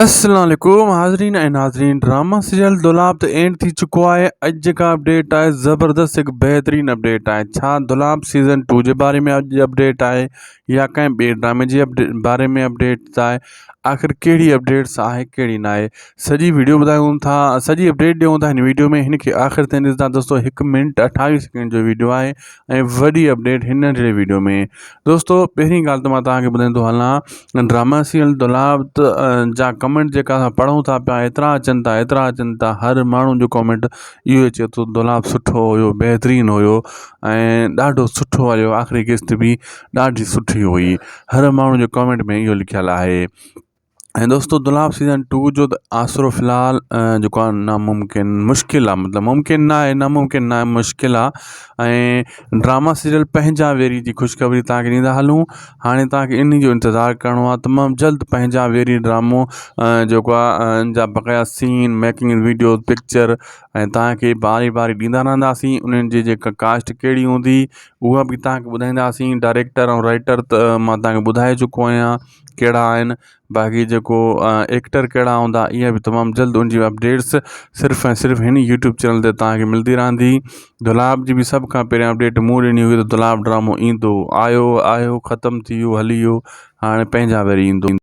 السلام عليڪم حاضرين ۽ ناظرين ڊراما سيريل دولاب ته اينڊ ٿي چڪو آهي اڄ جيڪا اپڊيٽ آهي زبردست هڪ بهترين اپڊيٽ آهي ڇا دولاب سيزن ٽو جي باري ۾ اڄ اپڊيٽ آهي يا ڪنهن ٻئي ڊرامي جي باري ۾ اپڊيٽ آهي آخر ڪهڙي اپڊيٽس آهي ڪهڙي نه آهي سڄي ويڊيو ٻڌايون ٿا سڄي اپڊيٽ ڏيون ٿا هن ويڊيو ۾ هن کي آخر تائين ڏسندا دوستو هڪ منٽ اٺاويهه سيڪنڊ جو ويڊيو آهي ۽ وڏي اپڊيٽ هن ننڍڙي ويڊيو ۾ دوستو پهرين ڳالهه ته مان توهان کي ٻڌائيندو هلان ڊراما سيريل دولاب جا ڪمينٽ جيڪا اسان پڙهون ٿا پيا ايترا اچن ٿا ايترا اچن ٿا هر ماڻهو جو ڪمينٽ اهو اچي ٿو دولاب سٺو هيو بهترين هيو ۽ ڏاڍو سٺو هيو آخري قسط به ڏاڍي سٺي هئي هر ماڻهو جو ڪمينٽ ۾ اهو لکيل آهي ۽ دوستو دولاب سيزن ٽو جو ته آسرو في الحال جيڪو آهي ناممڪن مشڪل آهي مطلب ممڪن نه آهي ناممڪن نه آهي مشڪل آهي ۽ ڊراما سيريل پنهنجا ويري جي خوشخبري توهان کي ڏيندا هلون هاڻي توهان کي انهي جو انتظار ڪرڻو آهي تمام جلد پنهنجا ويري ڊرامو جيڪو آهي ان جا بقايا سين ميڪنگ ويڊيو پڪچر ۽ توهان کي باري باري ڏيندا رهنداسين انهن جي جيڪا ڪاسٽ ڪهڙي هوندي اها به توهان کي ٻڌائينداسين ڊائريڪٽر ۽ رائيٽر ته مان توهان کي ٻڌائي چڪو آهيان ڪهڙا آهن باقي جيڪو ايڪٽر ڪهڙا هوندا اها به تمام جلد ان جي اپڊيٽس صرف ۽ صرف هن يوٽيوب چينل تي توهان کي ملندي رهندي دولاب جي به سڀ کان پهريان اپڊيٽ مون ڏني هئي ته دولاب ڊرامو ايندو آيو آيو ختم ٿي ويو هلي ويو هاڻي پنهنجا وري ايندو.